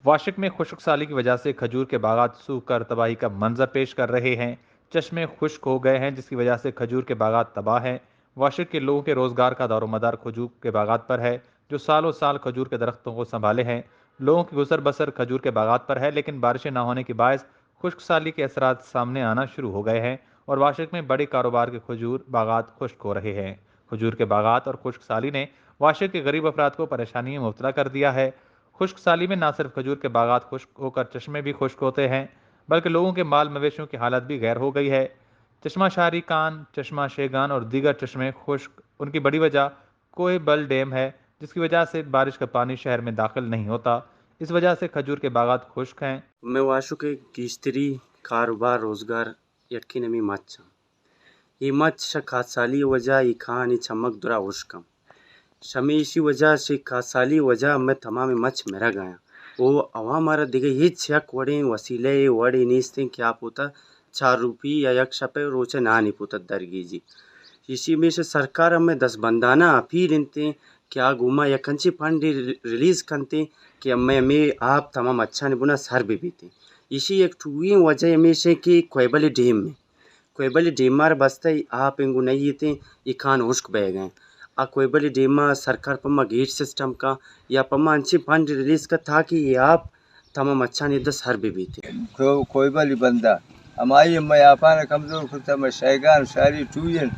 واشک میں خشک سالی کی وجہ سے کھجور کے باغات سوکھ کر تباہی کا منظر پیش کر رہے ہیں۔ چشمے خشک ہو گئے ہیں، جس کی وجہ سے کھجور کے باغات تباہ ہیں۔ واشک کے لوگوں کے روزگار کا دار و مدار کھجور کے باغات پر ہے، جو سالوں سال کھجور کے درختوں کو سنبھالے ہیں۔ لوگوں کی گزر بسر کھجور کے باغات پر ہے، لیکن بارشیں نہ ہونے کے باعث خشک سالی کے اثرات سامنے آنا شروع ہو گئے ہیں اور واشک میں بڑے کاروبار کے کھجور باغات خشک ہو رہے ہیں۔ کھجور کے باغات اور خشک سالی نے واشک کے غریب افراد کو پریشانی میں مبتلا کر دیا ہے۔ خشک سالی میں نہ صرف کھجور کے باغات خشک ہو کر چشمے بھی خشک ہوتے ہیں، بلکہ لوگوں کے مال مویشیوں کی حالت بھی غیر ہو گئی ہے۔ چشمہ شاہری کان، چشمہ شیگان اور دیگر چشمے خشک، ان کی بڑی وجہ کوہ بل ڈیم ہے، جس کی وجہ سے بارش کا پانی شہر میں داخل نہیں ہوتا۔ اس وجہ سے کھجور کے باغات خشک ہیں۔ میں واشک ءِ گیشتری کاروبار روزگار یکین ہمے مچ اَنت۔ اے مچ شہ کاسالی ءِ وجہ ءَ اے کان ءِ چمک درا ہشک اَنت۔ شہ ہمیشی وجہ، شہ کاسالی ءِ وجہ ءَ مئے تمامیں مچ مرگ ءَ اَنت۔ او عوام ءَ را دگہ ہچ یک وڑیں وسیلہ ءِ وڑے نیست اِنت کہ آ پوتا چار روپی یا یک شپ ءِ روچ ءِ نانے پوتا درگیجی۔ ایشی ہمیشہ سرکار ءَ مئے دزبندانہ اپیل اِنت کہ آ گوما یک انچیں فنڈے ریلیز کنت کہ مئے ہمے آپ تمام مچانی بنا سر بہ بیت۔ ایشی یک ٹوئیں وجہ ہمیش اِنت کہ کوئبل ڈیم اِنت۔ کوئبل ڈیم ءَ را بستہ اے آپ انگو نہ ایت، اے کان ہشک بئیگ ءَ اِنت۔ آ کوئبل ڈیم ءَ سرکار پہ ما گیٹ سسٹم کن یا پہ ما انچیں فنڈ ریلیز کن تاکہ اے آپ تمام مچانی دست سر بہ بیت۔ کو-، کوئبل بندہ ہمائی مئے آپان کمزور کتہ، مئے شیگان شاری ٹوئین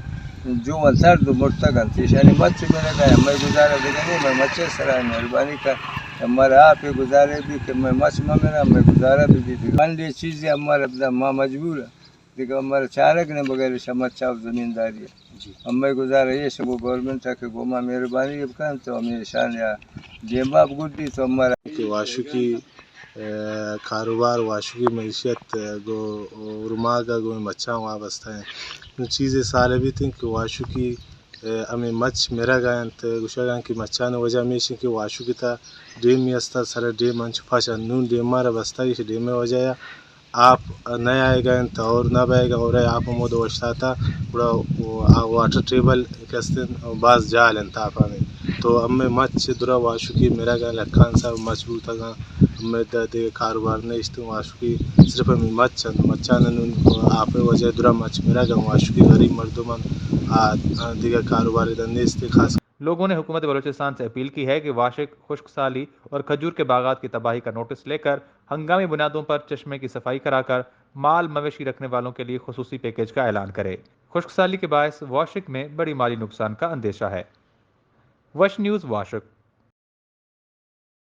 جو انت سرد و مرتگ انت۔ ایشانی مچ مرگ ءَ اِنت، مئے گزارہ دگہ نہیں، مئے مچ ءِ سرا مہربانی کن، مارا آپ ءِ گزارہ بی کہ مئے مچ مہ مرا، مئے گزارہ بہ بی۔ فنڈ ءِ چیزے ہمارا بدا ما مجبور ایں۔ دگہ مارا چارگ نہ بغیر شہ مچ ءُ زمینداری۔ جی۔ ہمے گزارہ ایش گوں گورنمنٹ ءَ کہ گوں ما مہربانی بکن تو ہمے شان یا دیما بگڈی تو مارا۔ کہ واشکی، اے، کاروبار، واشکی معیشت، اے، گوں ارماگ ءَ گوں مچاں وابستہ اِنت۔ نوں چیزے سال بیت اِنت کہ واشکی، اے، ہمے مچ مرگ ءَ اِنت، گوشگ ءَ اِنت کہ مچانی وجہ ہمیش اِنت کہ واشکی تہا ڈیمے است اَت، سر ءِ ڈیم انچو پش اَنت۔ نوں ڈیم ءَ را بستگ اِش، ڈیم ءِ وجہ ءَ آپ نہ آیگ ءَ اِنت، ہور نہ بئیگ ءَ، ہور ءِ آپ ہمود اوشتاتہ، گڑا آ واٹر ٹیبل کہ است اِنت، باز جہل اِنت آپانی۔ تو ہمے مچ درا واشکی مرگ ءَ، لکھانی سر مچ بوتگ اَنت، ہمے د-، دگہ کاروبار نیست اِنت، واشکی صرف ہمے مچ اِنت، مچانی نوں آپ ءِ وجہ ءَ درا مچ مرگ ءَ اِنت، واشکی غریب مردم اَنت، آ، آ، دگہ کاروبارے داں نیست اِنت، خاص لوگوں نے حکومت بلوچستان سے اپیل کی ہے کہ واشک، خشک سالی اور کھجور کے باغات کی تباہی کا نوٹس لے کر ہنگامی بنیادوں پر چشمے کی صفائی کرا کر مال مویشی رکھنے والوں کے لیے خصوصی پیکج کا اعلان کرے۔ خشک سالی کے باعث واشک میں بڑی مالی نقصان کا اندیشہ ہے۔ وش نیوز واشک۔